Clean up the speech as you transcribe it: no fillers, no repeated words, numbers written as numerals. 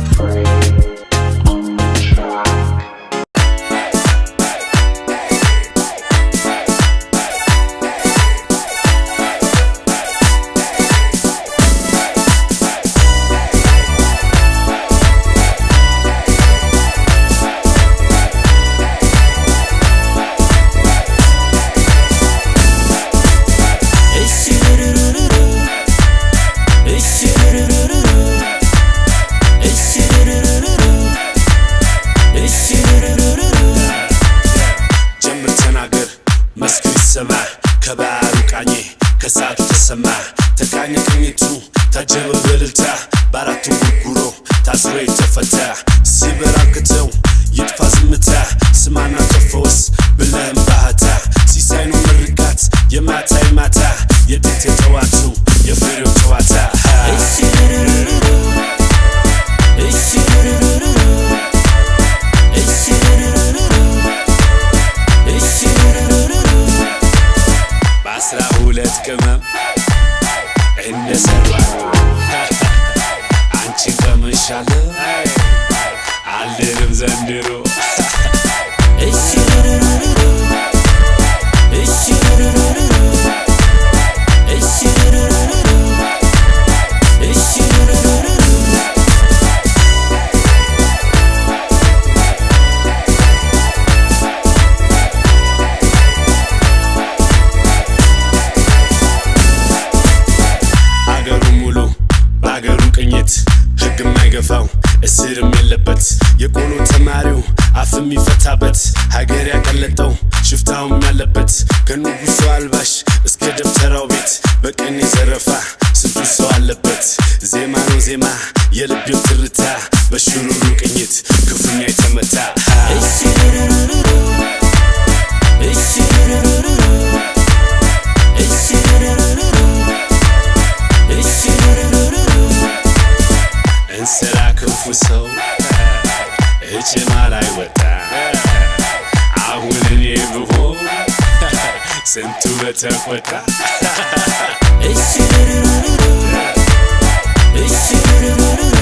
Free on the track. እሽሩሩሩሩ እሽሩሩሩሩ እሽሩሩሩሩ እሽሩሩሩሩ። ጀምር ተናገር መስክር ይሰማ፣ ከባህሩ ቃኜ ከሳቱ ተሰማ፣ ተቃኘ ቅኝቱ ታጀበ በእልልታ፣ በአራቱ ጉርጉሮ ታስሮ የተፈታ ሲበራክተው ይጥፋ ዝምታ፣ ስማና ተፈወስ ብለህም ባህታ፣ ሲሳይ ነው ምርቃት የማታ የማታ፣ የጥንት የጠዋቱ የፍሬው ጨዋታ። እሽሩሩሩሩ እሽሩሩሩሩ እሽሩሩሩሩ እሽሩሩሩሩ። በ12 ቅመም እንደሰራ አንቺን ቀምሻለሁ አልድንም ዘንድሮ። እሽሩሩሩሩ እሽሩሩሩሩ እሽሩሩሩሩ እሽሩሩሩሩ። አገሩ ሙሉ በአገሩ ቅኝት ሕግ የማይገፋው እስርም የለበት፣ የቆሎ ተማሪው አፍ የሚፈታበት፣ ሀገር ያቀለጠው ሽፍታውም ያለበት፣ ከንጉሱ አልባሽ እስከ ደብተራው ቤት በቀን የዘረፋ ስንቱ ሰው አለበት። ዜማ ነው ዜማ የልቤው ትርታ በሽሩሩ ቅኝት ክፉኛ የተመታ። እሽሩሩሩሩ እሽሩሩሩሩ እሽሩሩሩሩ እሽሩሩሩሩ። እንስራ ክፉ ሰው እጭማ ላይ ወጣ፣ አሁን እኔ ብሆን ስንቱ በተቆጣ። እሽሩሩሩሩ እሽሩሩሩሩ።